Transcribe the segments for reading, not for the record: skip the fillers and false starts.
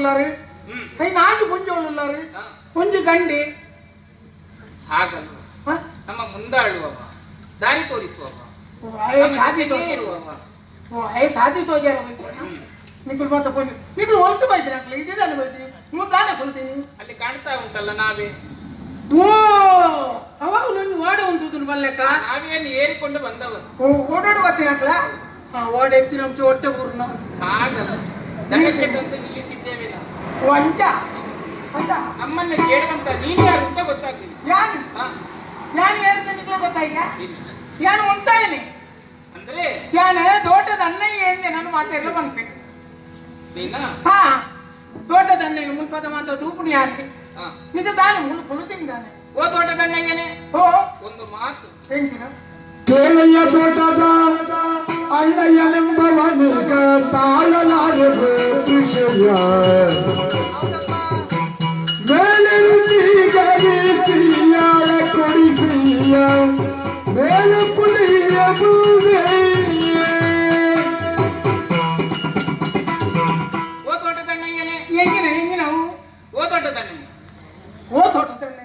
ಉಳ್ಳಾರು ನಾಜು ಪುಂಜೋಳು ಉಳ್ಳಾರು ಒಂಜಿ ಗಂಡಿ ಹಾಗಲ್ಲ ನಮ್ಮ ಮುಂದಾಳುವವ ದಾರಿ ತೋರಿಸುವವ ಸಾಧಿ ತೋಜಾರ ನಿಕುಲ್ ಮಾತ ಪೋಯಿ ನಿಕುಲ್ ಹೊಲ್ತು ಬೈತೀರ ಅಂಕಲ್ ಇದ್ದಾನೆ ಬೈತೀನಿ ಮುದ್ದಾನೆ ಕೊಲ್ತೀನಿ ಅಲ್ಲಿ ಕಾಣ್ತಾ ಉಂಟಲ್ಲ ನಾವೇ ಓ ಅವಾಗ ನನ್ನ ಓಡ ಒಂದು ಬಲ್ಲೆಕ್ಕ ನಾವೇನು ಏರಿಕೊಂಡು ಬಂದವರು ಓ ಓಡಾಡು ಬರ್ತೀನಿ ಅಂಕಲ ಓಡ ಹೆಚ್ಚಿನ ಅಂಶ ಹೊಟ್ಟೆ ಊರು ಹಾಗಲ್ಲ ದಡಕ್ಕೆ ತಂದು ನಿಲ್ಲಿಸಿದ್ದೇವೆ ನಾವು ವಂಚ ಅಂತ ನಮ್ಮನ್ನು ಕೇಳುವಂತ ನೀನು ಯಾರು ಅಂತ ಗೊತ್ತಾಗ್ಲಿಲ್ಲ ಯಾನು ಯಾನು ಯಾರು ನಿಕ್ಲ ಗೊತ್ತಾಯ್ತಾ ಯಾನು ಒಂತಾಯನೆ ಅಂದ್ರೆ ಯಾನು ತೋಟದ ಅಣ್ಣಯ್ಯ ಎಂದೆ ನಾನು ಮಾತೆಲ್ಲ ಬಂದೆ ಹಾ ತೋಟದ ಅಣ್ಣಯ್ಯ ಮುಲ್ಪದ ಮಾತ ತೂಪುಣಿ ಯಾರು ನಿಜ ತಾನೆ ಮುಳು ಕುಳು ತಿಂದಾನೆ ಓ ತೋಟದಣ್ಣಯ್ಯನೇ ಓ ಒಂದು ಮಾತು ಎಂಚಿನ ಕೇಳೆಯ ತೋಟದ ಅಣ್ಣಯ್ಯನೆಂಬವನಿಗ ತಾಳಲಾರದೆ ವಿಷಯ ಮೇಲೆ ರುಚಿಗರಿಸಿಯಾಳ ಕೊಡಿಸಿಯ ಮೇಲೆ ಪುಳಿಯ ಓ ತೋಟದಣ್ಣಯ್ಯನೇ ಎಂಗಿನ ಎಂಗಿನ ಅವು ಓ ತೋಟದಣ್ಣಯ್ಯ ಓ ತೋಟದಣ್ಣಯ್ಯ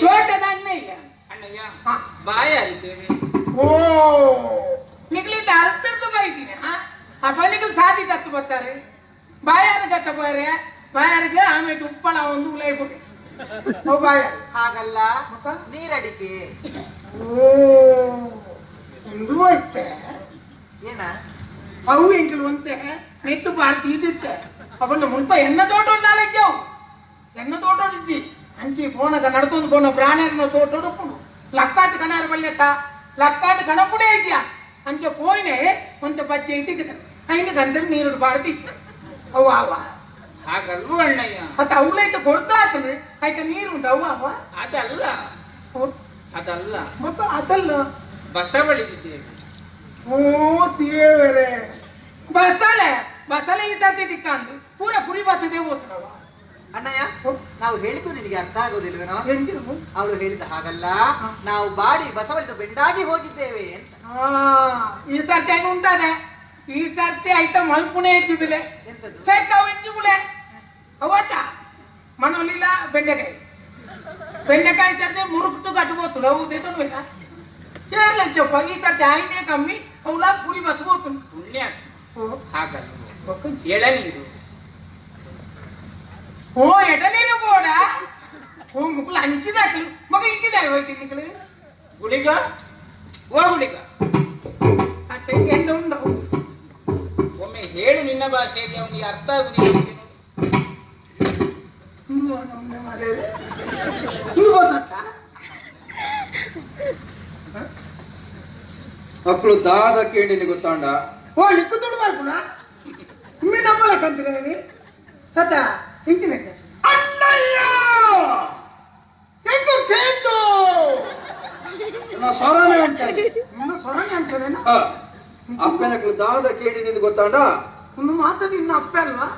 ತೋಟದ ಅಣ್ಣಯ್ಯ ಅಣ್ಣಯ್ಯ ಬಾಯಾರಿದ್ದೇವೆ ಓ ನಿಗ್ಲಿಂದ ಅರ್ಥದ್ದು ಬೈತೀನಿ ಆ ಬನ್ನಿಗಳು ಸಾಧಿ ತತ್ತು ಬರ್ತಾರೆ ಬಾಯಾರ ಗತ್ತ ಬಾರೆ ಬಾಯಾರಿಗೆ ಆಮೇಲೆ ಉಪ್ಪಳ ಒಂದು ಉಲೈ ಕೊಡಿ ಓ ಬಾಯ ಹಾಗಲ್ಲ ನೀರಡಿಕೆ ಓ ಒಂದು ಹೋಯ್ತೆ ಏನ ಅವು ಎಂಕಲು ಅಂತೆ ನೆಟ್ಟು ಬಾರ್ತಿ ಇದ್ದಿತ್ತೆ ಅವನ್ನ ಮುಲ್ಪ ಎನ್ನ ತೋಟ ನಾಲೆಜ್ಜವು ಎನ್ನ ತೋಟ ಇದ್ದಿ ಅಂಚಿ ಫೋನಗ ನಡ್ತೊಂದು ಫೋನ ಬ್ರಾಣರ್ನ ತೋಟ ಉಪ್ಪುಂಡು ಲಕ್ಕಾತ್ ಕಣಾರ ಬಲ್ಯತ್ತ ಲಕ್ಕಾತ್ ಕಣಪುಡೆ ಐಜಿಯ ಅಂಚೆ ಪೋಯ್ನೆ ಒಂತ ಬಚ್ಚೆ ಇದ್ದಿದ್ದ ಐನು ಗಂಧ ನೀರು ಬಾರ್ತಿ ಇತ್ತು ಅವು ಅವ ಹಾಗಲ್ವೂ ಅಣ್ಣಯ್ಯ ಅತ್ತ ಅವಳೈತ ಕೊಡ್ತಾ ಆತನು ಆಯ್ತಾ ನೀರು ಉಂಟು ಅವು ಅವ ಅದಲ್ಲ ಅದಲ್ಲ ಮತ್ತು ಅದಲ್ಲ ಬಸವಳಿದಿದ್ದೇವೆ ಓ ದೇವರೇ ಬಸಳೆ ಬಸಳೆ ಈ ತರ್ತಿ ತಿಕ್ಕಂದು ಪೂರ ಪುರಿ ಬರ್ತದೆ ಓದ್ತನವ ಅಣ್ಣಯ್ಯ ನಾವು ಹೇಳಿದ್ದು ನಿನಗೆ ಅರ್ಥ ಆಗೋದಿಲ್ವೇನೋ ಅವಳು ಹೇಳಿದ ಹಾಗಲ್ಲ ನಾವು ಬಾಡಿ ಬಸವಳಿದು ಬೆಂಡಾಗಿ ಹೋಗಿದ್ದೇವೆ ಅಂತ ಈ ಸರ್ತಿ ಹಂಗ ಉಂಟಾದೆ ಈ ಸರ್ತಿ ಆಯ್ತಾ ಮಲ್ಪುಣೆ ಹೆಚ್ಚು ಬಿಲೆ ಚೈತಾವು ಹೆಚ್ಚು ಬುಲೆ ಅವತ್ತ ಮನೋಲಿಲ್ಲ ಬೆಂಡೆಕಾಯಿ ಬೆಂಡೆಕಾಯಿ ಸರ್ತಿ ಮುರುಕ್ತು ಕಟ್ಬೋತು ಹೌದು ಇಲ್ಲ ಕೇರಳ ಚಪ್ಪ ಈ ಸರ್ತಿ ಆಯ್ನೇ ಕಮ್ಮಿ ಅವಳ ಪುರಿ ಬತ್ಬೋತು ಪುಣ್ಯ ಹಾಗಲ್ಲ ಎಳನೀರು ಓ ಎಡನೀರು ಬೋಡ ಓ ಮುಕ್ಕಳು ಹಂಚಿದಾಕಲು ಮಗ ಇಂಚಿದಾಯ ಹೋಯ್ತು ನಿಕ್ಕಳು ಗುಳಿಗ ಓ ಗುಳಿಗ ಅತ್ತೆ ಎಂಡ ಉಂಡವು ಒಮ್ಮೆ ಹೇಳು ನಿನ್ನ ಭಾಷೆಯಲ್ಲಿ ಅವನಿಗೆ ಅರ್ಥ ಆಗುದಿಲ್ಲ ಮಕ್ಕಳು ದಾದ ಕೇಳಿನಿ ಗೊತ್ತಾಂಡ ಓ ನಿಕ್ಕು ದುಡ್ಡು ಮಾಡ್ಕೊಣ ಇಮ್ಮೆ ನಂಬಲಕ್ಕಂತೀರ ಸತ ಹಿಂಗಿನ ಅಣ್ಣಯ್ಯ ಹೆಂಗು ಕೇಂದು ಸೊರನೆ ಅಂಚಾನೆ ನಿನ್ನ ಸೊರನೆ ಅಂಚಾನೇನ ಅಪ್ಪನಕ್ಳು ದಾದ ಕೇಳಿನಿ ಗೊತ್ತಾಂಡ ಒಂದು ಮಾತು ನಿನ್ನ ಅಪ್ಪೆ ಅಲ್ವಾ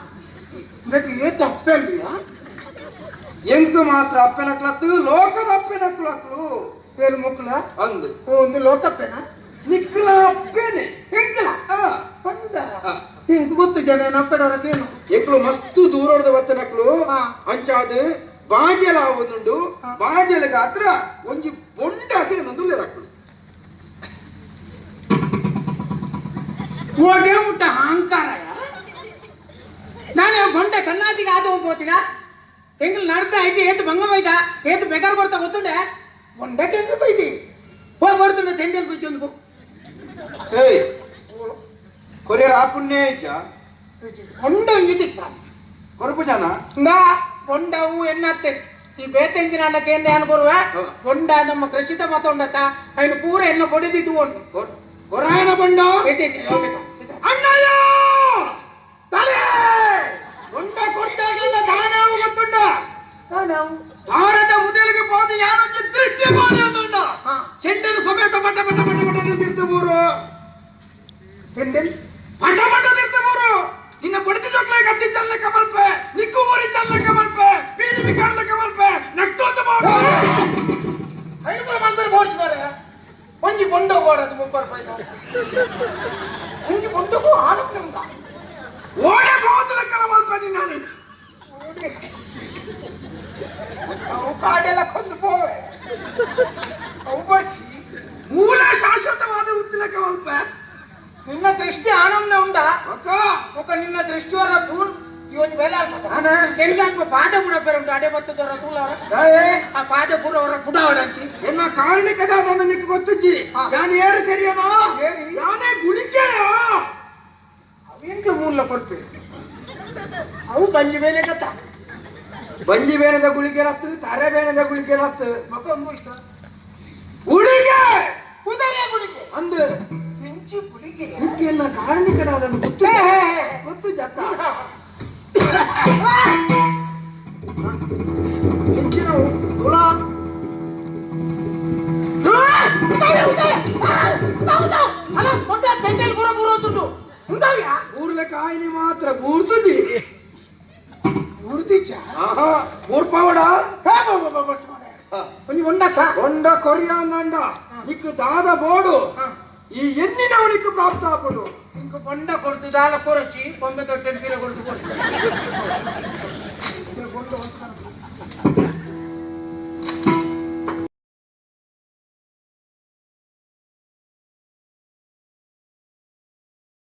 ಇದಕ್ಕೆ ಏತು ಅಪ್ಪೆ ಅಲ್ವಿಯಾ ಎಂಕು ಮಾತ್ರ ಅಪ್ಪನಕ್ಲತ್ತು ಲೋಕದ ಅಪ್ಪನಕ್ಳು ಅಕ್ಳು ಏನು ಮುಕ್ಕಲ ಅಂದು ಓ ಒಂದು ಲೋಕಪ್ಪೇನಾ ನಿಕ್ಕಲ ಅಪ್ಪೇನೆ ಎಂಕಲ ಬಂದ ಹಿಂಗ್ ಗೊತ್ತು ಜನ ನಪ್ಪೆಡವರಕ್ಕೇನು ಎಕ್ಳು ಮಸ್ತು ದೂರೋಡ್ದ ಬತ್ತನಕ್ಳು ಅಂಚಾದ ಬಾಜೆಲ ಒಂದುಂಡು ಬಾಜೆಲಗ ಹತ್ರ ಒಂಜಿ ಬೊಂಡಾಗೆ ಏನೊಂದು ಲೆರಕ್ಳು ಓಡೇ ಮುಟ್ಟ ಅಹಂಕಾರ ನಾನು ಬೊಂಡ ಕನ್ನಾದಿಗೆ ಆದ ಹೋಗ್ಬೋತೀನ ಎಂಗ್ಲು ನಡ್ದ ಐತಿ ಏತು ಬಂಗ ಬೈದ ಏತು ಬೆಗಾರ್ ಕೊಡ್ತಾ ಗೊತ್ತುಂಡೆ ಬೊಂಡಕ್ಕೆ ಹೆಂಗ್ ಬೈದಿ ಹೋಗಿ ಕೊಡ್ತುಂಡೆ ತೆಂಡೆಲ್ ಬೈಚಿ ಒಂದು ಏಯ್ ಕೊರಿಯರ್ ಆ ಪುಣ್ಯ ಇಜ್ಜ ಬೊಂಡ ಒಂಜಿದಿತ್ತ ಕೊರಪು ಜನ ಇಂದ ಬೊಂಡವು ಎನ್ನತ್ತೆ ಈ ಬೇತೆಂಜಿನ ಅಣ್ಣಕ್ಕೆ ಎಣ್ಣೆ ಅನ್ಕೊರುವ ಬೊಂಡ ನಮ್ಮ ಕೃಷಿತ ಮತ ಉಂಡತ್ತ ಅವನು ಪೂರ ಎಣ್ಣೆ ಕೊಡಿದಿದ್ದು ಉಂಟು ಕೊರಾಯನ ಬೊಂಡ ಅಣ್ಣಯ್ಯ ತಲೆ ಬೊಂಡ ಕೊಡ್ತಾಗಲ್ಲ ದಾನವು ಗೊತ್ತುಂಡ ದಾನವು ಭಾರತ ಮುದಲಿಗೆ ಹೋದ ಯಾರೊಂದು ದೃಷ್ಟಿ ಹೋದ ಚೆಂಡನ ಸಮೇತ ಪಟ ಪಟ ಪಟ ಪಟ ತಿರ್ತು ಮೂರು ಚೆಂಡನ್ ಪಟ ಪಟ ತಿರ್ತು ಮೂರು ನಿನ್ನ ಬಡಿದ ಜೋಕ್ಲೆ ಕತ್ತಿ ಚಲ್ಲಕ್ಕ ಮಲ್ಪೆ ನಿಕ್ಕು ಮೂರಿ ಚಲ್ಲಕ್ಕ ಮಲ್ಪೆ ಬೀದಿ ಬಿಕಾಡ್ಲಕ್ಕ ಮಲ್ಪೆ ನಟ್ಟೊಂದು ಮಾಡು ಐದು ಮಂತ್ರ ಬೋಡ್ಸ್ ಮಾಡ ಒಂಜಿ ಬೊಂಡ ಓಡದು ಮುಪ್ಪರು ರೂಪಾಯಿ ಒಂಜಿ ಬೊಂಡಗೂ ಆಲಕ್ ನಿಮ್ದ ಓಡೆ ಹೋದ ಲೆಕ್ಕನ ಮಲ್ಪೆ ನಿನ್ನ ಕಾಡೆಲ್ಲ ಕೊಂದು ಪೋವೆ ಅವು ಬರ್ಚಿ ಮೂಲ ಶಾಶ್ವತವಾದ ಉತ್ತಲಕ ಅಲ್ಪ ನಿನ್ನ ದೃಷ್ಟಿ ಆನಮ್ನ ಉಂಡ ಅಕ್ಕ ఒక ನಿನ್ನ ದೃಷ್ಟಿವರ ತೂಲ್ ಯೋಜ್ ಬೇಲೆ ಆನ ಎಂಗ್ಲಾಂಡ್ ಪಾದ ಬುಡ ಪೆರುಂಡು ಅಡೆ ಬತ್ತದವರ ತೂಲವರ ದಾಯೆ ಆ ಪಾದ ಪೂರವರ ಬುಡವಡಂಚಿ ಎನ್ನ ಕಾರಣಿಕದ ಅದನ್ನು ನಿಕ್ ಗೊತ್ತುಜ್ಜಿ ಯಾನ್ ಏರು ತೆರಿಯನೋ ಏರಿ? ಯಾನೇ ಗುಳಿಗೆಯ ಅವೇಂಕ ಮೂಲ ಕೊರ್ಪೆ ಅವು ಬಂಜಿ ಬೇಲೆ ಕಥ ಬಂಜಿ ಬೇನದ ಗುಳಿಗೆ ಲತ್ತು ತರೆ ಬೇನದ ಗುಳಿಗೆ ಲತ್ತು ಮಕ ಇಷ್ಟ ಗುಳಿಗೆ ಕುದರೆ ಗುಳಿಗೆ ಅಂದು ಸಿಂಚಿ ಗುಳಿಗೆ ನಿಕ್ಕೆ ಎನ್ನ ಕಾರಣಿಕದ ಅದನ್ನು ಗೊತ್ತು ಹೇ, ಹೇ, ಹೇ. ಗೊತ್ತು ಜತ್ತ ಎಂಚಿನವು ತುಲಾ ಅಲ್ಲ ಕೊಟ್ಟ ದಂಡೆಲ್ ಬುರ ಬುರ ದುಡ್ಡು ಉಂದಾವ್ಯಾ ಊರ್ಲೆ ಕಾಯಿನಿ ಮಾತ್ರ ಬೂರ್ತುಜಿ ಉರ್ದಿಚ ಆಹಾ ಊರ್ಪಾವಡ ಹೇ ಒಂಜಿ ಉಂಡತ್ತ ಒಂಡ ಕೊರಿಯಾಂದಂಡ ನಿಕ್ಕು ದಾದ ಬೋಡು ಈ ಎನ್ನಿನವನಿಗೆ ಪ್ರಾಪ್ತ ಆಪುಂಡು ಇಂಕ ಬೊಂಡ ಕೊಡ್ದು ದಾಲ ಕೊರಚಿ ಬೊಂಬೆ ತೊಟ್ಟೆನ್ ಪೀರ ಕೊಡ್ದು ಕೊರ್ತು.